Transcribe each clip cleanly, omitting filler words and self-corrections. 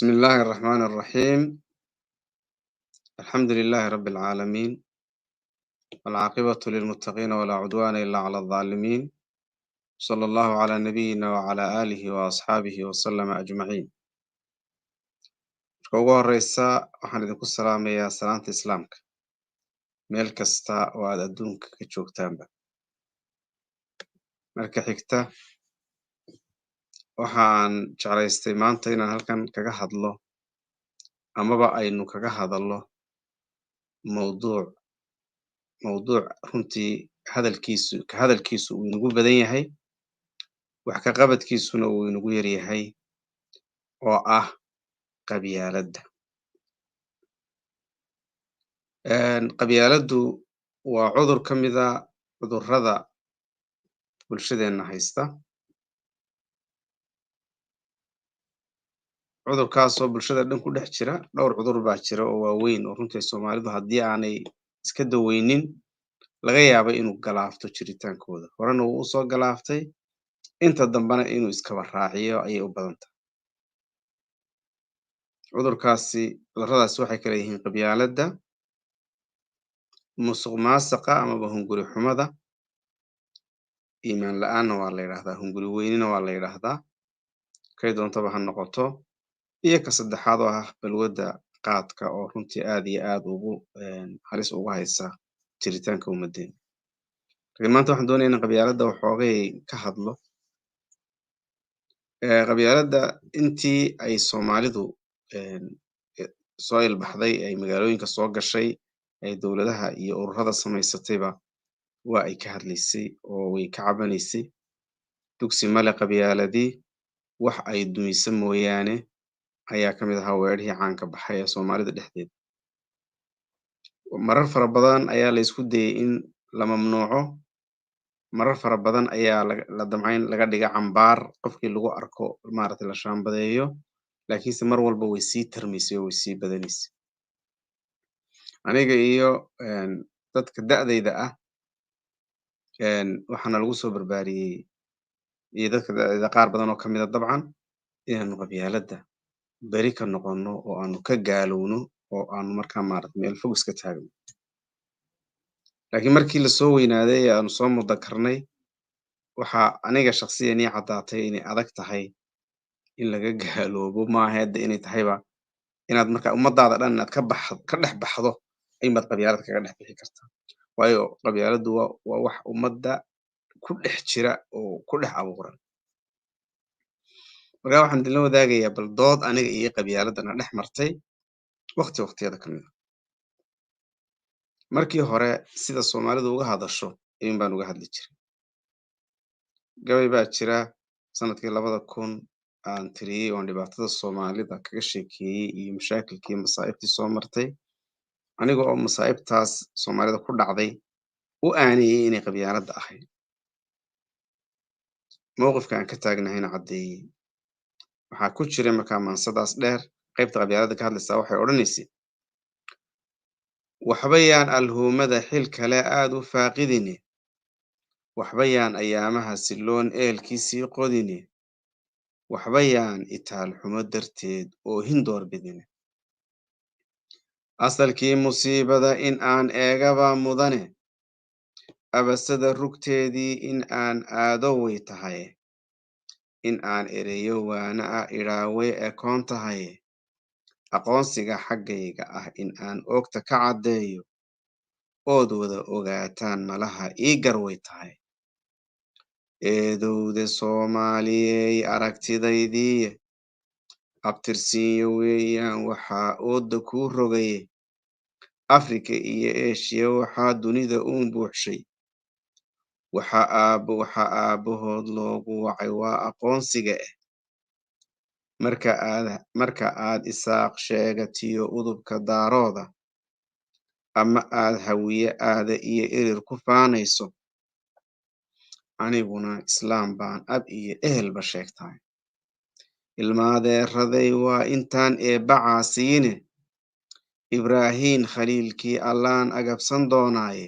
بسم الله الرحمن الرحيم، الحمد لله رب العالمين، والعاقبة للمتقين، ولا عدوان إلا على الظالمين، صلى الله على نبينا وعلى آله وأصحابه وسلم أجمعين. Marka ugu horeysa, waxaan idinku salaamayaa salaanta Islaamka, meel kasta oo aad adduunka ka joogtaanba. Marka xigta, waxaan jeclaystay maanta inaan halkan kaga hadlo, amaba aynu kaga hadallo, mowduuc runtii hadalkiisu ka hadalkiisu uu inagu badan yahay, wax ka qabadkiisuna uu inagu yar yahay, oo ah qabyaaladda. Qabyaaladdu waa cudur ka mida cudurrada bulshadeenna haysta, cudurkaasoo bulshada dhan ku dhex jira. Dhowr cudur baa jira oo waaweyn oo runtii Soomaalidu haddii aanay iska daweynin laga yaabo inuu galaafto jiritaankooda. Horena wuu usoo galaaftay, inta dambena inuu iskaba raaciyo ayay u badan tahay. Cudurkaasi, cudurradaasi waxay kala yihiin qabyaaladda, musuq maasaqa amaba hunguri xumada, iimaan la-aanna waa la yidhaahdaa, hunguri weynina waa la yidhaahdaa, kay doontaba ha noqoto, iyo ka saddexaad oo ah balwadda qaadka, oo runtii aad iyo aad ugu halis ugu haysa jiritaanka ummadeena. Lakiin maanta waxaan doonaya in qabyaaladda waxoogay ka hadlo. Qabyaaladda intii ay Soomaalidu soo ilbaxday, ay magaalooyinka soo gashay, ay dowladaha iyo ururada samaysatayba, waa ay ka hadlaysay oo way ka cabanaysay. "Dugsi male qabyaaladii, wax ay dumiso mooyaane," ayaa ka mid ahaa weerarihii caanka baxay ee Soomaalida dhexdeeda. Marar fara badan ayaa la isku dayay in la mamnuuco, marar fara badan ayaa la damcay in laga dhiga cambaar, qofkii lagu arko maaragtay la shaambadeeyo, laakiinse mar walba way sii tarmaysay oo way sii badanaysay. Aniga iyo dadka da'dayda ah waxaana lagu soo barbaariyey, iyo dadka da'dayda qaar badan oo kamid a dabcan, inaanu qabyaaladda beri ka noqono oo aanu ka gaalowno oo aanu markaa maaragtay meel fog iska taagno. Laakiin markii lasoo weynaaday ee aanu soo mudakarnay, waxaa aniga shakhsiyan ii caddaatay inay adag tahay in laga gaaloobo. Maaha hadda inay tahayba inaad marka ummadaada dhan inaad ka bax ka dhex baxdo ayuunbaad qabyaalad kaga dhex bixi kartaa, waayo qabyaaladdu waa wax ummadda ku dhex jira oo ku dhex abuuran. Marka waxaan idinla wadaagayaa bal dood aniga iyo qabyaaladana dhex martay waqti waqtiyada ka mid a. Markii hore sida Soomaalidu uga hadasho ayuun baan uga hadli jiray. Gabay baa jira sanadkii 2000 aan tiriyey, oon dhibaatada Soomaalida kaga sheekeeyey iyo mashaakilkii masaa'ibtii soo martay, aniga oo masaa'ibtaas Soomaalida ku dhacday u aaneeyey inay qabyaaladda ahayd, mowqifka aan ka taagnahayna caddeeyey. Waxaa ku jiray markaa maansadaas dheer qaybta qabyaaladda ka hadlaysaa, waxay odhanaysay: "Waxba yaan alhuumada xil kale aad u faaqidine, waxba yaan ayaamaha silloon eelkiisii qodine, waxba yaan itaal xumo darteed oohin doorbidine. Asalkii musiibada in aan eegaba mudane, abasada rugteedii in aan aado way tahaye, in aan ereyo waana ah idhaa way ekoon tahaye, aqoonsiga xaggayga ah in aan oogta ka caddeeyo ood wada ogaataan malaha ii gar way tahay. Eedowde Soomaaliyey, aragtidaydiiye, abtirsiinyo weeyaan waxaa ooda kuu rogaye. Afrika iyo Eeshiya waxaa dunida uun buuxshay, waxa aabbo waxa aabbahood loogu wacay waa aqoonsiga eh. Marka aad Isaaq sheegatiyo udubka Daarooda, ama aad Hawiye aada iyo Irir ku faanayso, aniguna Islaam baan ab iyo ehelba sheegtahay. Ilmaadeeraday waa intaan Eebba caasiyine, Ibraahiin khaliilkii Allaan agabsan doonaaye.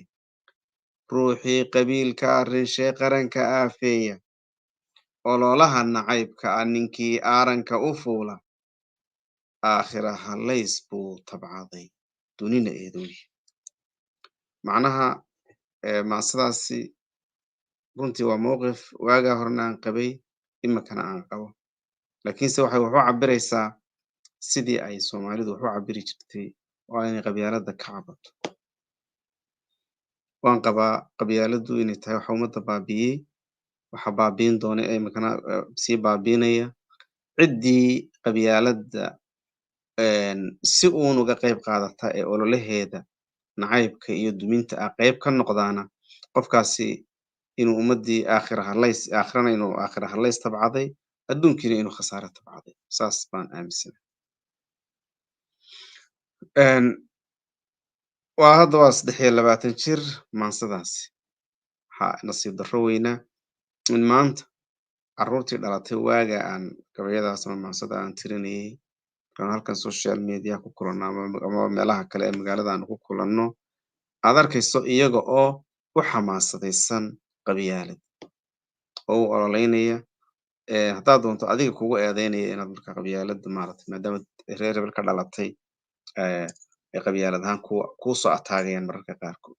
Ruuxii qabiilka arrinshee qaranka aafeeya, ololaha nacaybka ah ninkii aaranka u fuula." Aakhira halays buu tabcaday, dunina eedooyi. Macnaha maansadaasi runtii waa mowqif waagaa horena aan qabay, iminkana aan qabo, laakiinse waxay wax u cabiraysaa sidii ay Soomaalidu wax u cabiri jirtay oo inay qabyaaladda ka cabato. Waan qabaa qabyaaladdu inay tahay waxa ummadda baabi'iyey, waxa baabi'in doona ee iminkana sii baabi'inaya. Ciddii qabyaaladda si uun uga qayb qaadata ee ololaheeda nacaybka iyo duminta ah qayb ka noqdaana, qofkaasi inuu ummadii aakhira halays, aakhirana inuu aakhira halays tabcaday, adduunkiina inuu khasaare tabcaday, saas baan aaminsanahay. Waa hadda waa 23 jir maansadaasi. Waxaa nasiib darro weynaa in maanta carruurtii dhalatay waaga aan gabayadaas ama maansada aan tirinayay, markaan halkan social media ku kulanno ama meelaha kale ee magaalada aan ku kulanno, aad arkayso iyaga oo u xamaasadaysan qabyaalad oo u ololeynaya, haddaad doonto adiga kugu eedeynaya inaad marka qabyaalada maaragtay, maadaama reer hebel ka dhalatay, ay qabyaalad ahaan kuu soo ataagayaan mararka qaarkood.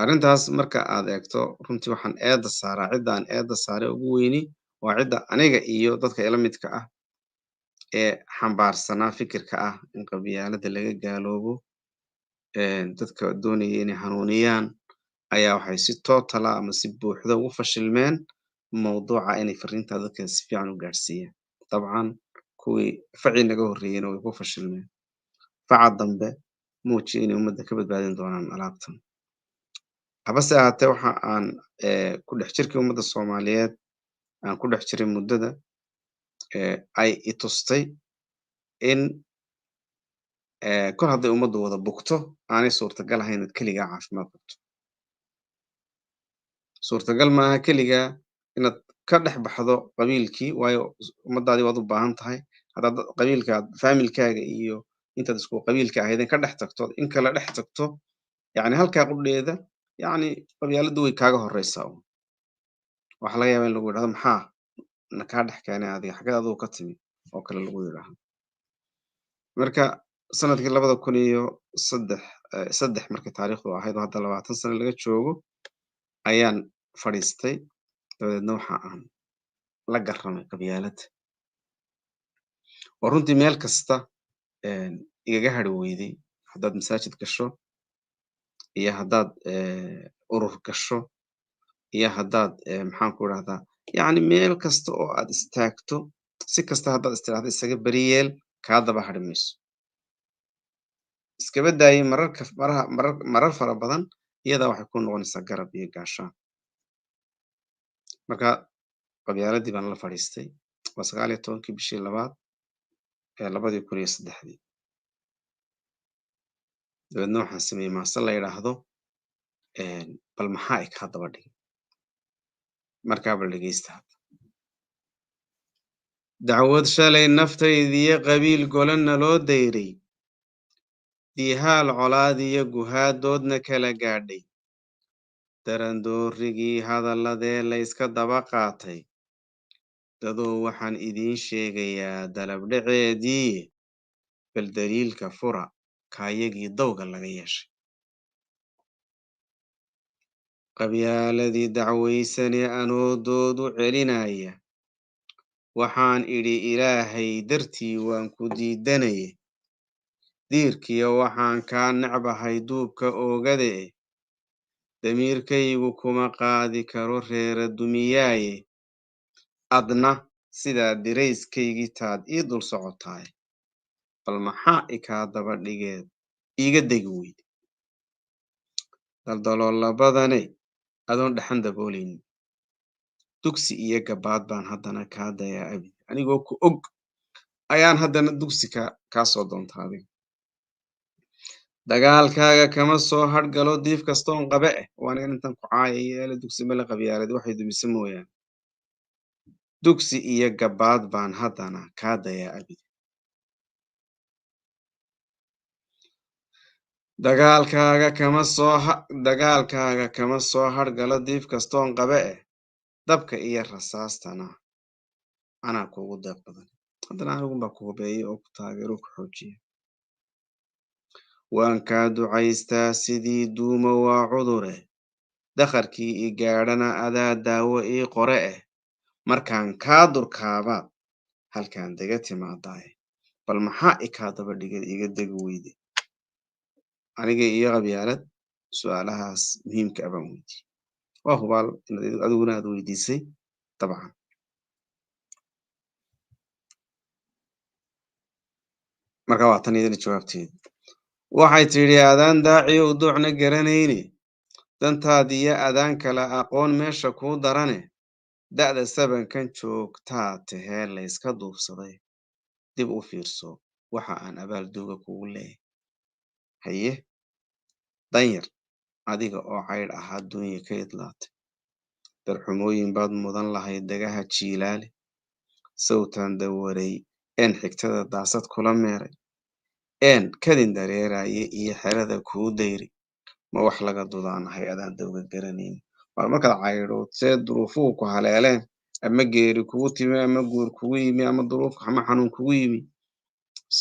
Arrintaas marka aad eegto, runtii waxaan eedda saaraa, cidda aan eedda saaray ugu weyni waa cidda aniga iyo dadka ila midka ah ee xambaarsanaa fikirka ah in qabyaaladda laga gaaloobo. Dadka doonaya inay hanuuniyaan ayaa waxay si total ah ama si buuxda ugu fashilmeen mawduuca inay fariinta dadka si fiican u gaarsiiyaan. Dabcan kuwii facii naga horreeyeyna way ku fashilmeen, faca dambe muuji inay ummadda ka badbaadin doonaan alaabtan. Habase ahaatee, waxa aan ku dhex jirkii ummadda Soomaaliyeed aan ku dhex jiray muddada ay i tustay in kol hadday ummaddu wada bugto aanay suurtagal ahayn inaad keligaa caafimaad qabto. Suurtagal maaha keligaa inaad ka dhex baxdo qabiilkii, waayo ummaddaadii waad u baahan tahay. Haddaad qabiilkaad, faamilkaaga iyo intaad isku qabiilka ahaydeen ka dhex tagto, in kale dhex tagto, yacni halkaa qudheeda, yacni qabyaaladdu way kaaga horreysaa un. Waxaa laga yaabaa in lagu yidhahdo, "Maxaa na kaa dhex keenay adiga? Xageed adigu ka timi?" oo kale lagu yidhaahdo. Marka sanadkii 2003, saddex markay taariikhdu ahayd oo hadda 20 sano laga joogo, ayaan fadhiistay. Dabadeedna waxa aan la garramay qabyaaladda oo runtii meel kasta igaga hari weyday. Haddaad masaajid gasho iyo haddaad urur gasho iyo haddaad maxaan ku idhahdaa, yacni meel kasta oo aad istaagto, si kasta haddaad istiraahdo isaga beriyeel, kaa daba hari mayso. Iskaba daayay mararka maraha marar marar fara badan iyadaa waxay ku noqonaysaa garab iyo gaashaan. Marka qabyaaladii baan la fadhiistay. Waa 19-kii bishii labaad ee 2003-dii. Dabeedna waxaan sameeyey maase la yidhaahdo "Bal maxaa i kaa daba dhigay?" Markaa bal dhegeysta hadda. Dacwad shalay naftaydiyo qabiil golana loo dayray, diihaal colaadiyo guhaadoodna kala gaadhay, darandoorigii hadalladee la iska daba qaatay, dadow waxaan idiin sheegayaa dalabdhaceedii. Bal daliilka fura kaayagii dawga laga yeeshay. Qabyaaladii dacwaysane anoo dood u celinaya, waxaan idhi, "Ilaahay dartii waan ku diidanaye, diirkiyo waxaan kaa necbahay duubka oogade, damiirkaygu kuma qaadi karo reera dumiyaaye, adna sidaa dirayskaygii taad ii dul socotaay, bal maxaa i kaa daba dhigeed iiga degi weyde? Daldaloolla badane adoon dhaxan daboolaynin, dugsi iyo gabaad baan haddana kaa dayaa abi. Anigoo ku og ayaan haddana dugsi kaa soo doonta adiga. Dagaalkaaga kama soo hadhgalo diif kastoon qabe eh." Waa anigan intan ku caayaya ele dugsi male, qabyaalad waxay dumise mooyaane. "Dugsi iyo gabaad baan haddana kaa dayaa abi. Dagaalkaaga kama soo hadhgalo diif kastoon qabe eh, dabka iyo rasaastana anaa kuugu deeq badan." Haddana anigunbaa ku hubeeyey oo ku taageero ku xoojiya. Waan kaa ducaystaa sidii duumo waa cudure, dakharkii i gaadhana adaa daawo ii qore eh, markaan kaa durkaabaad halkaan dega timaadaaye, bal maxaa i kaa daba dhigay iga degi weyde? Aniga iyo qabyaalad su-aalahaas muhiimka ah baan weydiiyey. Waa hubaal inaad adiguna aad weydiisay dabcan. Marka waa tan iyadana jawaabteeda. Waxay tidhi adaan daaciyow doocna garanayne, dantaadiyo adaan kala aqoon meesha kuu darane, da'da sabankan joogtaa tahee layska duufsaday, dib u fiirso waxa aan abaal duuga kugu leeyahay. Haye danyar adiga oo caydh ahaa duunya ka idlaatay, darxumooyin baad mudan lahayd dagaha jiilaale, sawtaan dawaray een xigtada daasad kula meeray, een kadin dareeraye iyo xerada kuu dayray, ma wax laga dudaanahay adaan dawga garanayn. War markaad caydhootee duruufuhu ku haleeleen, ama geeri kugu timi, ama guur kugu yimi, ama duruuf ama xanuun kugu yimi,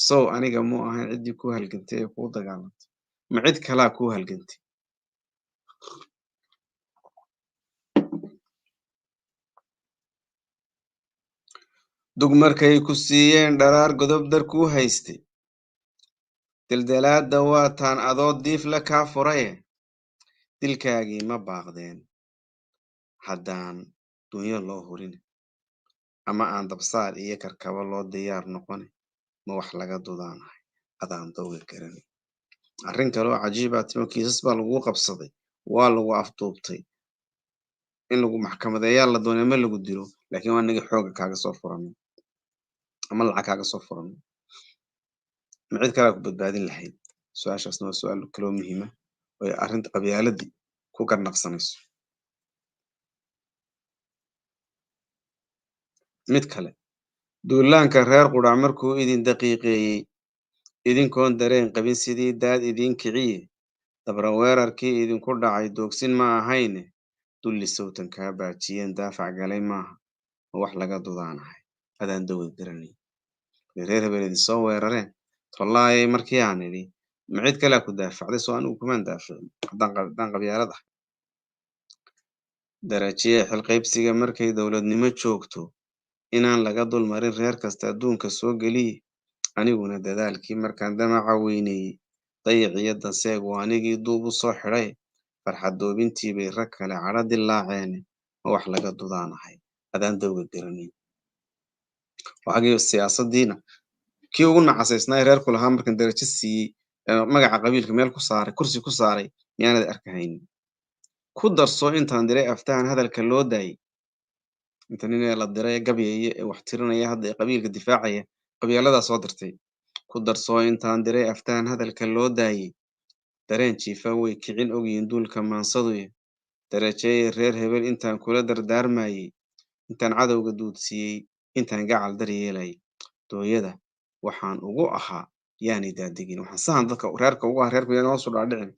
sow aniga muu ahayn ciddii kuu halgantay ee kuu dagaalantay? Ma cid kalaa kuu halgantay? Dug markay ku siiyeen dharaar godob dar kuu haystay, dildalaadda waataan adoo diif la kaa furaye, dilkaagii ma baaqdeen haddaan dunyo loo hurin, ama aan dabsaar iyo karkabo loo diyaar noqone, ma wax laga dudaanahay adaan dawga garanay. Arrin kale oo cajiibaa timo, kiisas baa laguu qabsaday, waa lagu afduubtay, in lagu maxkamadeeyaa la doonay ama lagu dilo, laakiin waa nagi xooga kaaga soo furanay ama lacag kaaga soo furanay. Ma cid kalaa ku badbaadin lahayd? Su-aashaasna waa su-aal kaloo muhiima oo arrinta qabyaaladii ku garnaqsanayso. Mid kale, duulaanka reer qudhac markuu idin daqiiqeeyey, idinkoon dareen qabin sidii daad idiin kiciye, dabra weerarkii idinku dhacay doogsin ma ahayne, dulli sawtan kaa baajiyeen daafac galay maaha, ma wax laga dudaanahay adaan dawga garanay. Reer hebel idin soo weerareen tollaayay markii aan idhi, ma cid kalaa ku daafacday? Soo anigu kumaan daaficin haddaan qabyaalad ah. Darajiye xilqaybsiga markay dowladnimo joogto, inaan laga dulmarin reer kasta adduunka soo geliye, aniguna dadaalkii markaan damaca weyneeyey, dayac iyo danseeg waa anigii duub u soo xidhay, farxad doobintii bay rag kale cadho dilaaceene, ma wax laga dudaanahay adaan dawga garanayn. Waxagii siyaasadiina kii ugu nacasaysnaa reerku lahaa markaan darajo siiyey, magaca qabiilka meel ku saaray, kursi ku saaray, miyaanad arkahaynin? Ku darso intaan diray aftahan hadalka loo daayey, inta nin ee la diray gabyaya ee wax tirinaya hadda ee qabiilka difaacaya qabyaaladaa soo dirtay. Ku darso intaan diray aftahan hadalka loo daayey, dareen jiifa way kicin ogyihiin duulka maansaduye, darajeeye reer hebel intaan kula dardaarmayey, intaan cadowga duudsiiyey, intaan gacal daryeelayay, dooyada waxaan ugu ahaa yaanay daadegin, waxaan sahan dadka reerka ugu ahaa reerku yaan hoosu dhaadhicin,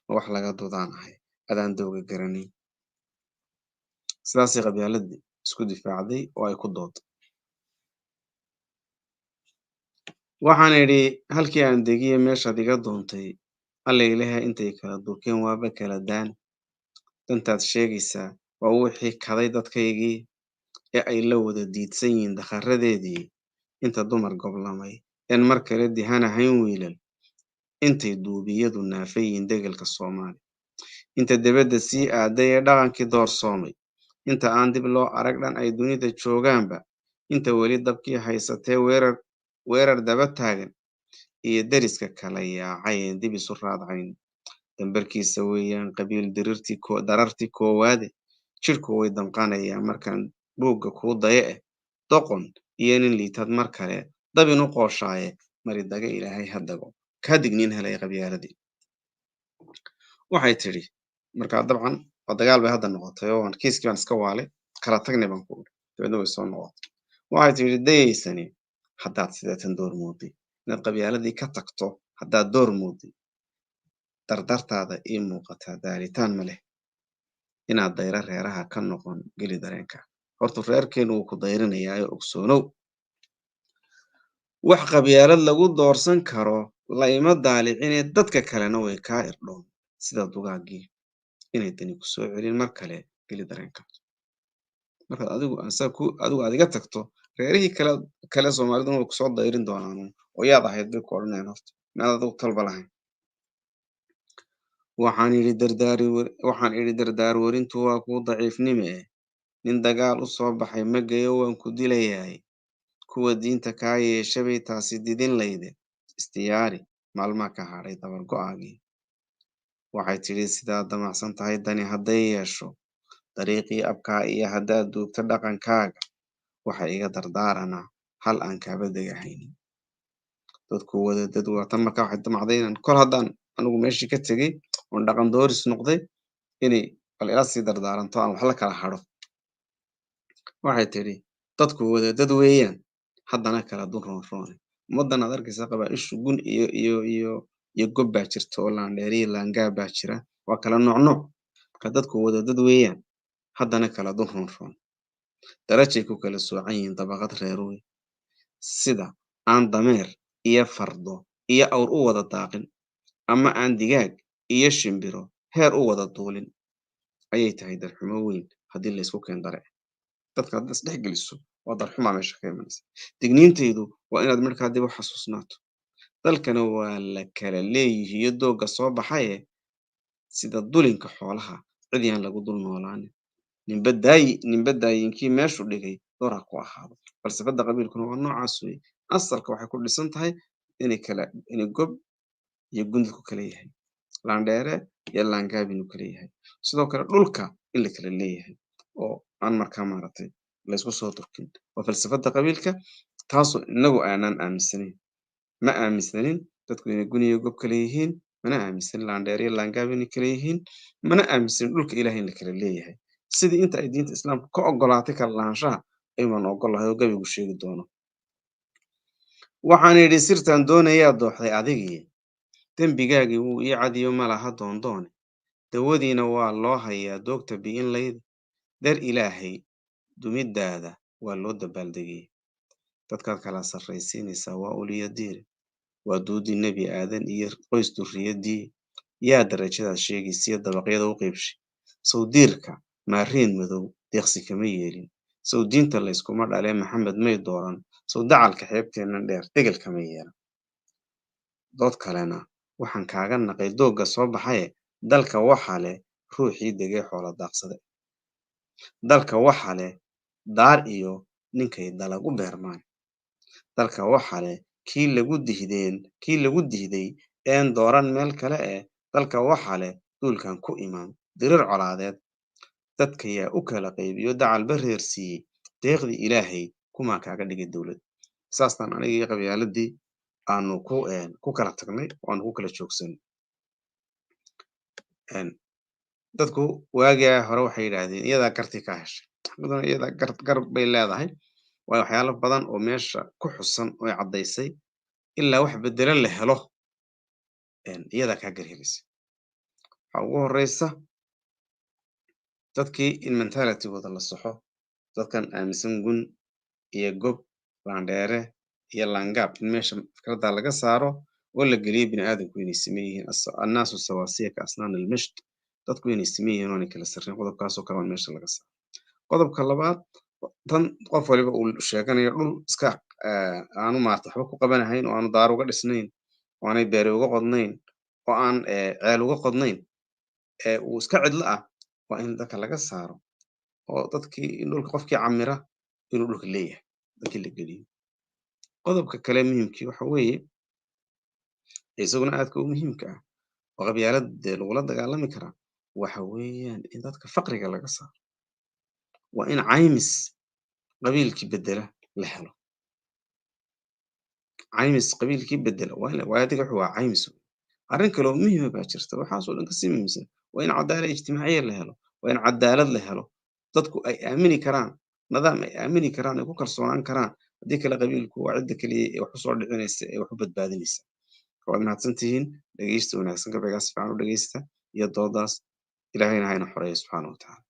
ma wax laga dudaanahay adaan dawga garanay. Sidaasay qabyaaladii isku difaacday oo ay ku dooday. Waxaan idhi halkii aan degiye meeshaad iga doontay, alla ilaha intay kala durkeen waaba kala daan. Dantaad sheegaysaa waa wixii kaday dadkaygii ee ay la wada diidsan yihiin dakharadeedii, inta dumar goblamay een mar kale dihanahayn wiilal, intay duubiyadu naafa yihiin degelka Soomaali, inta debadda sii aaday ee dhaqankii doorsoomay, inta aan dib loo arag dhan ay dunida joogaanba, inta weli dabkii haysatee weerar daba taagan, iyo deriska kala yaacay een dib isu raadcayn. Dambarkiisa weeyaan qabiil darartii koowaade, jidhku way damqanayaa markaan buugga kuu daya eh, doqon iyo nin liitad mar kale dabin u qooshaaye, mari daga ilaahay ha dago kaa digniin helaya qabyaaladii. Waxay tidhi markaa dabcan waa dagaal bay hadda noqotay oo kiiskii baan iska waalay, kala tagnay baan ku uri, dabeedna way soo noqotay. Waxay tidhi dayaysani haddaad sideetan door mooday inaad qabyaaladii ka tagto, haddaad door mooday dardartaada ii muuqataa daalitaan ma leh, inaad dayro reeraha ka noqon geli dareenka. Horta reerkeenu wuu ku dayrinayaayo ogsoonow. Wax qabyaalad lagu doorsan karo la ima daalicinee, dadka kalena way kaa irdhoon sida dugaaggii. Inay dani ku soo celin mar kale geli dareenka. Markaad adigu aan saa ku adigu aad iga tagto, reerihii kale Soomaaliduna way kusoo dayrin doonaan, oo yaad ahayd bay ku odhanayaan. Horta maad adigu talba lahayn. Waxaan idhi dardaar warintu waa kuu daciifnime eh. Nin dagaal u soo baxay ma geyo, waan ku dilayaay. Kuwa diinta kaa yeeshabay taasi didin layde. Isdiyaari, maalmaa ka hadhay dabar go'aagii. Waxay tidhi sidaad damacsan tahay dani hadday yeesho, dariiqii abkaa iyo haddaad duugto dhaqankaaga, waxa iga dardaaranaa hal aan kaaba degahaynin. Dadku wada dad waa tan. Markaa waxay damacday inaan kol haddaan anigu meeshii ka tegey oon dhaqan dooris noqday, inay bal ila sii dardaaranto, aan wax la kala hadho. Waxay tidhi dadku wada dad weeyaan, haddana kala dun roonroone. Ummaddan aad arkaysa qabaa-ishu gun iyo gob baa jirta, oo laandheeriyo laangaab baa jira, waa kala nooc nooc. Marka dadku wada dad weeyaan, haddana kala dun roonroon, darajay ku kala soocan yihiin dabaqad reeruwe. Sida aan dameer iyo fardo iyo awr u wada daaqin, ama aan digaag iyo shimbiro heer u wada duulin, ayay tahay darxumo weyn haddii laysku keen dare. Dadka haddaad isdhex geliso, waa darxumaa meesha ka imanaysa. Digniintaydu waa inaad markaa dib u xasuusnaato, dalkana waa la kala leeyihiyo doogga soo baxaye. Sida dulinka xoolaha cid yaan lagu dul noolaanin, ninba daayi ninba daayinkii meeshu dhigay door ha ku ahaado. Falsafada qabiilkuna waa noocaas weeye. Asalka waxay ku dhisan tahay inay kala inay gob iyo gundid ku kala yahay, laandheere iyo laangaab inuu kala yahay, sidoo kale dhulka in la kala leeyahay oo aan markaa maaragtay laysku soo durkin. Waa falsafada qabiilka, taasoo inagu aanan aaminsanayn. Ma aaminsanin dadku inay gun iyo gob kala yihiin, mana aaminsanin laandheer iyo laangaab inay kala yihiin, mana aaminsanin dhulka Ilahay in la kala leeyahay. Sidii inta ay diinta Islaamka ka ogolaatay kala lahaanshaha ayuun ogolahay oo gabaygu sheegi doono. Waxaan idhi sirtaan doonayaa dooxday adigii, dembigaagii wuu ii cadiyo, ma laha doondoone. Dawadiina waa loo hayaa doogta bi'in layda. Dar Ilaahay dumidaada waa loo dabaaldegiyey. Dadkaad kala sarraysiinaysaa waa uliyo diire, waa duudii Nebi Aadan iyo qoys durriyaddii. Yaa darajadaad sheegaysiyo dabaqyada u qeybshay? Sawdiirka maariin madow deeqsi kama yeelin. Sow diinta layskuma dhalee Maxamed may dooran? Sow dacalka xeebteennan dheer degel kama yeelan? Dood kalena waxaan kaaga naqay doogga soo baxaye. Dalka waxa leh ruuxii degay xoola daaqsade. Dalka waxa leh daar iyo ninkay dalag u beermaan. Dalka waxa leh kii lagu dihdeen, kii lagu dihday een dooran meel kale eh. Dalka waxa leh duulkan ku imaan dirir colaadeed. Dadka yaa u kala qaybiyo dacal bareer siiyey? Deeqdii Ilaahay kumaa kaaga dhigay dowlad? Saastaan aniga iyo qabyaaladii aanu ku kala tagnay oo aanu ku kala joogsanay. Dadku waagaa hore waxay yidhaahdeen iyadaa gartii kaa heshay. Xaqaduna iyadaa gar bay leedahay, waayo waxyaalo badan oo meesha ku xusan oo ay caddaysay, ilaa wax bedelo la helo, iyadaa kaa gar helaysa. Waxaa ugu horeysa dadkii in mentalitygooda la saxo, dadkan aaminsan gun iyo gob, laandheere iyo laangaab, in meesha fikradda laga saaro oo la geliyo bini aadamku inay siman yihiin, annaasu sawaasiya ka asnaan almisht, dadku inay siman yihiin oonay kala sarreyn. Qodobkaasoo kale waa in meesha laga saaro. Qodobka labaad, tan qof waliba uu sheeganayo dhul iska aanu maarata waxba ku qabanahayn, oo aanu daar uga dhisnayn, oo aanay beeri uga qodnayn, oo aan ceel uga qodnayn, ee uu iska cidlo ah, waa in dadka laga saaro, oo dadkii in dhulka qofkii camira inuu dhulka leeyahay dadkii la geliyo. Qodobka kale muhiimkii waxa weeye, isaguna aadka u muhiimka ah oo qabyaalad dee lagula dagaalami karaa, waxa weeyaan in dadka faqriga laga saaro. Waa in caymis qabiilkii bedela la helo. Caymis qabiilkii bedela waa in waayo adiga wuxuu waa caymis. Arrin kale oo muhiima baa jirta, waxaasoo dhan kasii muhiimsan: waa in cadaalad ijtimaaciya la helo, waa in cadaalad la helo dadku ay aamini karaan, nidaam ay aamini karaan, ay ku kalsoonaan karaan. Haddii kale qabiilku waa cidda keliya ee wax usoo dhicinaysa ee wax u badbaadinaysa. Waad mahadsantihiin, dhegeysta wanaagsan. Gabaygaas si fiican u dhegeysta iyo doodaas. Ilaahayna hayna xoreeyo subxaana wa tacaala.